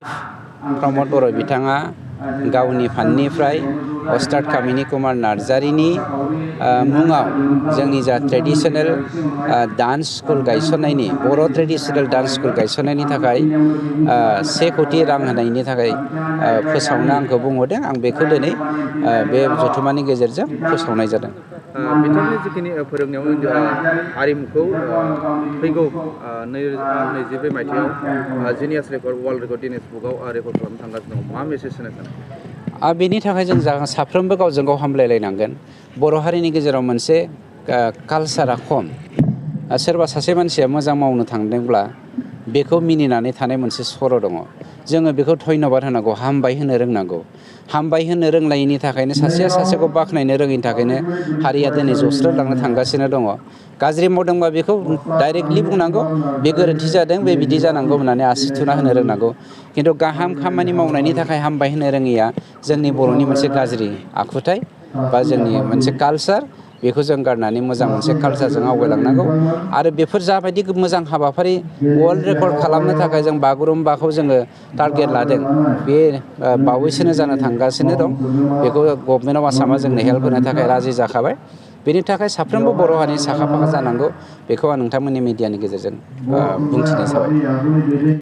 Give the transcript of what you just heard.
प्रमद बर' बिथाङा गावनि फान्डनिफ्राय अस्ताद कामिनी कुमार नार्जारिनि मुङाव जोंनि जा ट्रेडिशनेल डान्स स्कुल गायसननायनि बर' ट्रेडिशनेल डान्स स्कुल गायसननायनि थाखाय 1 कोटि रां होनायनि थाखाय फोसावनो आंखौ बुंहरदों। आं बेखौ दिनै बे जथुम्मानि गेजेरजों फोसावनाय जादों। बिथांनि जिखिनि फोरोंनायाव आरिमुखौ फैगौ 2022 मायथाइयाव Guinness record world record Guinness बुकआव रेकर्ड खालामनो थांगासिनो दं। मा मेसेज होनो सानो? बेनि थाखाय जों साफ्रोमबो गावजों गाव हामलायलायनांगोन। बर' हारिनि गेजेराव मोनसे कालसारा खम। सोरबा सासे मानसिया मोजां मावनो थांदोंब्ला बेखौ मिनिनानै थानाय मोनसे सर' दङ। जोङो बेखौ धन्यबाद होनांगौ, हामबाय होनो रोंनांगौ। हामबाय होनो रोंलायिनि थाखायनो सासेया सासेखौ बाख्नायनो रोङिनि थाखायनो हारिया दिनै जस्रोलांनो थांगासिनो दङ। गाज्रि मावदोंबा बेखौ डाइरेक्टलि बुंनांगौ, बे गोरोन्थि जादों, बे बिदि जानांगौ होननानै आसि थुना होनो रोंनांगौ। खिन्थु गाहाम खामानि मावनायनि थाखाय हामबाय होनो रोङिया जोंनि बर'नि मोनसे गाज्रि आखुथाय बा जोंनि मोनसे कालसार। बेखौ जों गारनानै मोजां मोनसे कालसारजों आवगायलांनांगौ। आरो बेफोर जाबायदि मोजां हाबाफारि वर्ल्ड रेकर्ड खालामनो थाखाय जों बागुरुम्बाखौ जोङो टारगेट लादों, बे बावैसोनो जानो थांगासिनो दं। बेखौ गभर्नमेन्ट अफ आसामा जोंनो हेल्प होनो थाखाय राजि जाखाबाय। बेनि थाखाय साफ्रोमबो बर' हारिनि साखा फाखा जानांगौ। बेखौ आं नोंथांमोननि मिडियानि गेजेरजों बुंथिनाय जाबाय।